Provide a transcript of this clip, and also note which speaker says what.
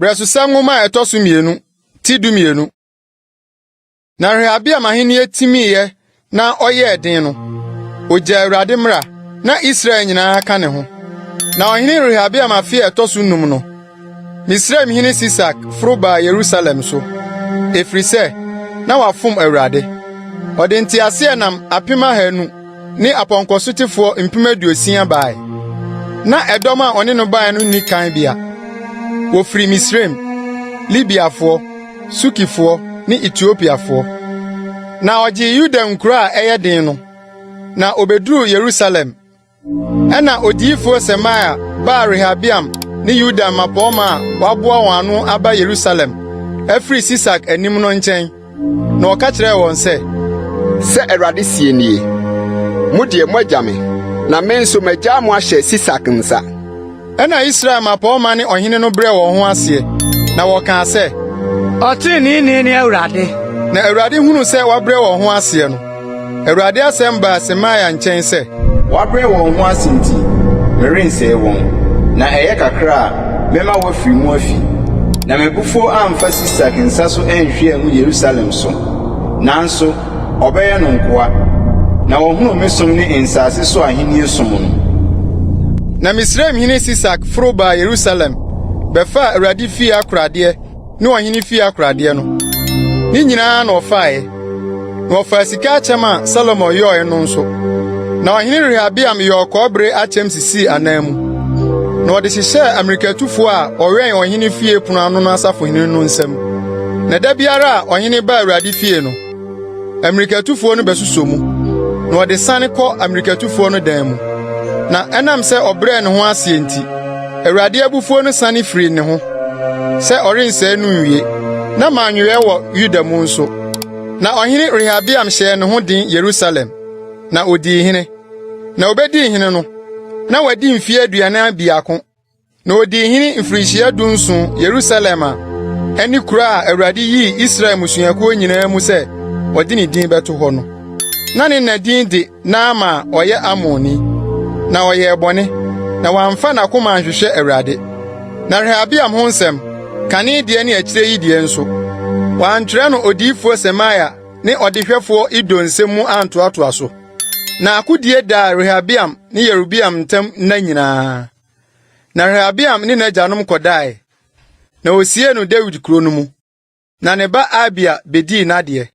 Speaker 1: Brɛsosɛm Nwoma a ɛtɔ so mmienu, ti 12. Na Rehabeam ahenni timiiɛ na ɔyɛɛ den no, ogyaa Awurade mmara, na Israel nyinaa ka ne ho. Na ɔhene Rehabeam afe a ɛtɔ so num no, Misraimhene Sisak foro baa Yerusalem so, efiri sɛ, na wafom Awurade. Ɔde nteaseɛnam 200,000 ne apɔnkɔsotefoɔ 60,000 bae. Na ɛdɔm a ɔne no bae no nni kan bea. Wofiri Misraim, Libiafoɔ, Sukifoɔ ne Etiopiafoɔ. Na ɔgyee Yuda nkuro a ɛyɛ den no, na obeduruu Yerusalem. Ɛnna odiyifo Semaia baa Rehabeam ne Yuda mmapɔmma a wɔaboa wɔn ano aba Yerusalem afiri Sisak anim no nkyɛn, na ɔka kyerɛɛ wɔn sɛ,
Speaker 2: Sɛ Awurade seɛ nie, Mo deɛ moagya me, na me nso magyaa mo ahyɛ Sisak nsa.
Speaker 1: Ɛnna Israel mmapɔmma ne ɔhene no brɛɛ wɔn ho aseɛ, na wɔkaa sɛ,
Speaker 3: Ɔtreneeni ne Awurade.
Speaker 1: Na Awurade hunuu sɛ wɔabrɛ wɔn ho aseɛ no, Awurade asɛm baa Semaia nkyɛn sɛ,
Speaker 4: Wɔabrɛ wɔn ho ase nti, merensɛe wɔn, na ɛyɛ kakra a, mɛma wɔafiri mu afi. Na m'abufuo amfa Sisak nsa so anhwie angu Yerusalem so, nanso ɔbɛyɛ no nkoa, na wɔahunu me som ne nsase so ahenni som no.
Speaker 1: Na Misraimhene Sisak foro baa Yerusalem bɛfaa Awurade fie akoradeɛ ne ɔhene fie akoradeɛ no. Ne nyinaa na ɔfaeɛ. Na ɔfaa sika akyɛm a Salomo yɔe no nso. Na ɔhene Rehabeam yɔɔ kɔbere akyɛm sisii anan mu, na ɔde hyehyɛɛ ammirikatufo a wɔwɛn ɔhene fie pon ano no asafohene no nsam. Na da biara a ɔhene baa Awurade fie no, ammirikatufoɔ no bɛsosɔ mu, na ɔde sane kɔ ammirikatufoɔ no dan mu. Na ɛnam sɛ ɔbrɛɛ ne ho aseɛ nti, Awurade abufuo no sane firii ne ho, sɛ ɔrensɛe no nwie, na mannwoeɛ wɔ Yuda mu nso. Na ɔhene Rehabeam hyɛɛ ne ho den Yerusalem, na odii hene. Na obedii hene no, na wadi mfe 41. Na odii hene mfirihyia 17 Yerusalem a ɛne kurow a Awurade yii Israel mmusuakuw nyinaa mu sɛ ɔde ne din bɛto hɔ no. Na ne na din de Naama a ɔyɛ Amonni. Na ɔyɛɛ bɔne, na wamfa n'akoma anhwehwɛ Awurade. Na Rehabeam ho nsɛm, kane deɛ ne akyire yi deɛ nso, wɔantwerɛ no odiyifo Semaia ne ɔdehwɛfo Ido nsɛm mu antoatoa so. Na akodie daa Rehabeam ne Yerobeam ntam nna nyinaa. Na Rehabeam ne n'agyanom kɔdae, na wosiee no Dawid kurow no mu. Na ne ba Abia bedii n'adeɛ.